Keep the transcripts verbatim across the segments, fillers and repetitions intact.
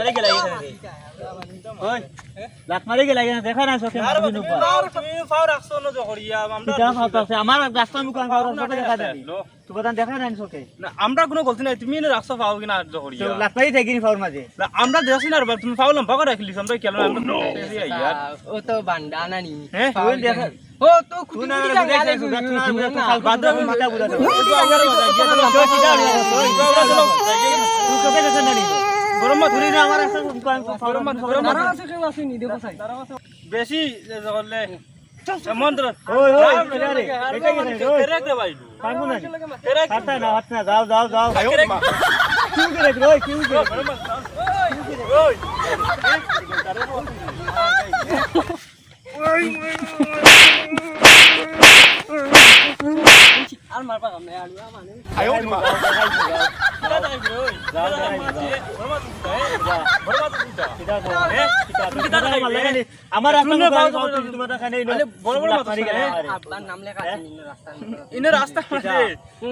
এই গেলা, এই গেলা। ওই, লাত মারি গেলা, এই গেলা, দেখা নাই চোখে, আর মাথা তুমি নুবা। আর তুমি পাও রাখছো না জহরিয়া, আমরা কিতা পাও রাখছো? আমার রাস্তা মুখে আমি পাও রাখছো, দেখা নাই। লো। তোমার তান দেখা নাই চোখে। না, আমরা কোনো গলতি নাই, তুমি এনে রাখছো পাও কিনা জহরিয়া। তো লাত মারি থাকি নি পাওর মাঝে। না, আমরা দেখছি না রে বাবা, তুমি পাও লম্বা করে রাখলি, আমরা খেয়াল নাই, আমরা দেখছি ইয়ার। ও তো বান্ডা না নি। হ্যাঁ? পাও ওই দেখা। ও তো তুই না, না, বুঝাইছো, বুঝাইছো, না, বুঝাইছো, না। বাদ দাও, মাথা বুঝাইছো। তুই চোখে দেখছ না নি? গরম মাত ধরি না, আমার আছে, গরম মাত, গরম মাত। আমার আছে, কেউ আসেনি, দেখো সাই। বেশি যে করলে, এ, মন ধরো। ওই, ওই, আরে, আরে, এটা কি রে, ওই? কেরেক রে ভাই। পারবো না নি? কেরেক। হাত না, হাত না, যাও, যাও, যাও। কেরেক। কিউ কেরেক রে, ওই, কিউ কেরেক। গরম মাত। ওই। আর মারবা কাম নাই, আলু, আমার নেই। আয়ো রে মা। আমার রাস্তা তুমি মুখে আমি পাও পাও তুমি, তোমার কাছে নেই, আরে, বড় বড় মাথা মারি গেলে, হ্যাঁ? আরে। আব্বার নাম লেখা আছে, হ্যাঁ? ইনো রাস্তা। ইনো রাস্তা মাঝে।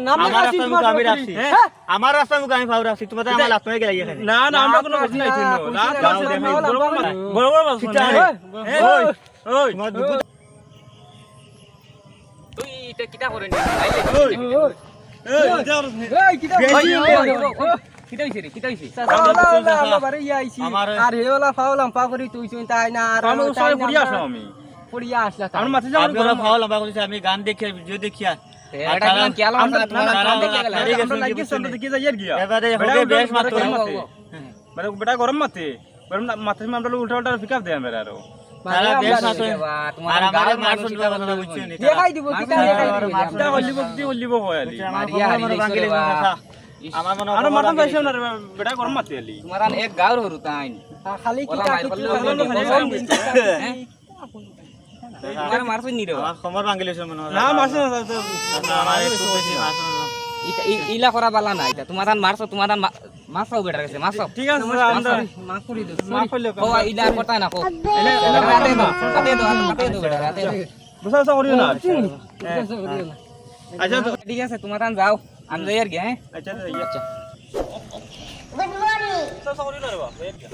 নাম আমার লেখা আছে, রাস্তা তোমার মুখে আমি রাখছি। হ্যাঁ? আমার রাস্তা মুখে আমি পাও রাখছি, তোমার আমার লাত মারি গেলে এখানে। না, না, আমরা কোনো না, কথা নাই, না, তুমি না। না, না, না, না, বড় বড় মাথা। বড় বড় মাথা। কিতা? হ্যাঁ? ওই, ওই, ওই। তোমার দুঃখ ওই, ইটা কিতা করে নি? এই, এই, এই, এই, কিতা বেশি করে? ওই, ওই, ওই, কিতা হইছে রে? কিতা হইছে? চাচা, আল্লাহ, আল্লাহ, আল্লাহ, বারে ইয়া আইছি। আমার আর হে ওলা ফাও লাম্পা করি তুই চুন তাই না, আর আমার তাই উসারে না, পড়িয়া আমরা আসলাম আমি। পড়িয়া আসলা তাই। আমার মাথায় যাওয়ার আমি ওলা গরম। ফাও লাম্পা করি, আমি গান দেখিয়া, ভিডিও দেখিয়া। এ, আর এটা তারা কিমান খেয়াল আছে? আমরা, তোমার না, গান না, দেখিয়া গেলা। আমরা লাগিয়ে আমরা দেখিয়া যাই আর গিয়া। এবারে বেটা হবে উল্টা বেশ উল্টা মাত্র। গরম মাতে। মানে বেটা গরম মাতে। গরম না, মাথায় আমরা উল্টা উল্টা পিক আপ দেয় আমরা আরো। তারা বেশ মাত্র। তোমার আর আমারে গাঁর মারছইন মানুষ না, এটা কথা বুঝছো নি? দেখাই দিব, কিতা দেখাই দিব? কিতা হলিব, কিতা হলিব হয় আলি? আমার মাথা ভাঙিলে কথা। আমার মনে হয় আমার মাথা পাইছে না রে, বেটা গরম মাতে আলি। তোমার এক গাঁর হুরু তাইন। খালি কিতা মাইর করলে কিতা হইব নি? হ্যাঁ? তোমার মারছইন নি রে? আমার কোমর ভাঙিলে মনে হয়। না, মারছে না, না, না, আমার একটু বেশি মারছে না। ইটা, ই-, ইলা করা বালা না, ইটা। তোমার তান মারছো, তোমার তান মা-, মারছো বেটার কাছে, মারছো। ঠিক আছে, আমরা মাফ করি দেও, মাফ করলে ও, ইলা করতা না, কো। এলা, এলা হাতে দাও, হাতে দাও, হাতে দাও বেটার, হাতে দাও। গুসা গুসা করিও না। গুসা গুসা করিও না। আচ্ছা, তো ঠিক আছে, তোমার তান যাও, আমি যাই আর কি, হ্যাঁ? আচ্ছা, আচ্ছা, আচ্ছা। Good morning. গুসা গুসা করিও না রে বাবা, যাই আর কি।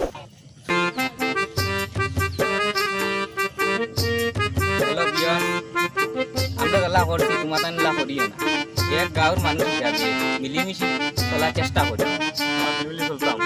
হ্যালো ভিউয়ার, আমরা যেলা করছি, তোমার তান অলা করিও না। এক গাঁওর মানুষ হিসাবে মিলিমিশি চলার চেষ্টা করি। আমরা মিলিমিশি চলতাম।